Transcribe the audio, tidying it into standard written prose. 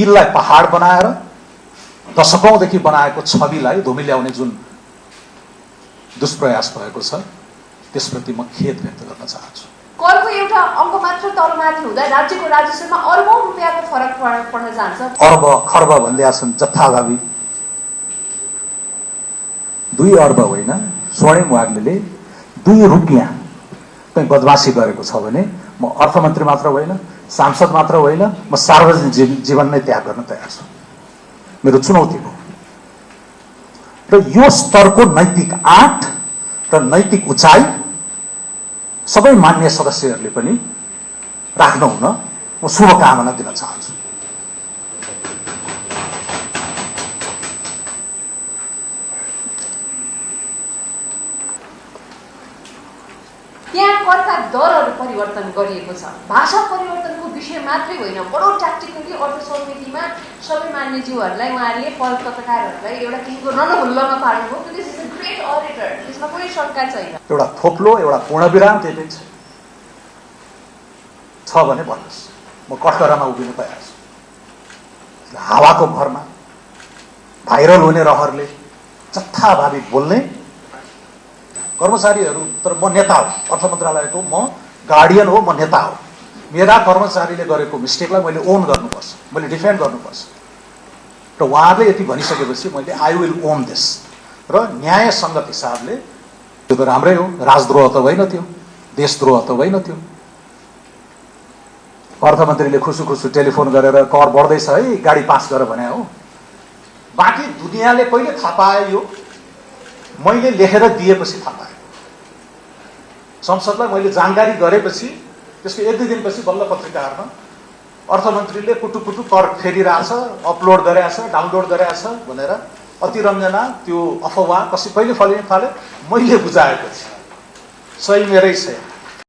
बिललाई पहाड बनाएर दशकौंदेखि बनाएको छविलाई धुमिल्याउने जुन दुष्प्रयास भएको छ त्यसप्रति म खेद व्यक्त गर्न चाहन्छु। करको एउटा अङ्क मात्र तलमाथि हुँदा राज्यको राजस्वमा अरबौं रुपियाँको फरक पर्न जान्छ। अर्ब खर्ब भन्दै छन् जथाभावी। 2 अर्ब होइन, स्वर्णिम वाग्लेले 2 रुपियाँ कहीँ बदमासी गरेको छ भने म अर्थमन्त्री मात्र होइन, सांसद मात्र होइन, म सार्वजनिक जीवन नै त्याग गर्न तयार छु। मेरो चुनौती हो। र यो स्तरको नैतिक आँट र नैतिक उचाइ सबै मान्य सदस्यहरूले पनि राख्नुहुन म शुभकामना दिन चाहन्छु। त्यहाँ करका दरहरू परिवर्तन गरिएको छ। भाषा परिवर्तनको विषय मात्रै होइन, बडो ट्याक्टिकली अर्थ समितिमा सबै मान्यज्यूहरूलाई उहाँहरूले पत्रकारहरूलाई एउटा किसिमको रणभुल्लमा पार्नुभयो। This is a great auditor, त्यसमा कुनै शङ्का छैन। एउटा थोप्लो, एउटा पूर्णविराम त्यही छ भने भन्नुहोस्, म कठघरामा उभिन तयार छु। हावाको भरमा भाइरल हुने रहरले जथाभावी बोल्ने कर्मचारीहरू, तर म नेता हो, अर्थ मन्त्रालयको म गार्डियन हो, म नेता हो। मेरा कर्मचारीले गरेको मिस्टेकलाई मैले ओन गर्नुपर्छ, मैले डिफेन्ड गर्नुपर्छ। र उहाँले यति भनिसकेपछि मैले आई विल ओन दिस। र न्याय सङ्गत हिसाबले त्यो त राम्रै हो, राजद्रोह त होइन त्यो, देशद्रोह त होइन त्यो। अर्थमन्त्रीले खुसु खुसु टेलिफोन गरेर कर बढ्दैछ है, गाडी पास गर भने हो। बाँकी दुनियाँले कहिले थाहा पायो यो? मैले लेखेर दिएपछि थाहा पायो। संसदलाई मैले जानकारी गरेपछि त्यसको 1-2 दिनपछि बल्ल पत्रिकाहरूमा अर्थमन्त्रीले कुटुकुटु कर फेरिरहेछ, अपलोड गरिरहेछ, डाउनलोड गरिरहेछ भनेर अतिरञ्जना त्यो अफवाह कहिले फलिन थाल्यो, मैले बुझाएपछि सही मेरै छ।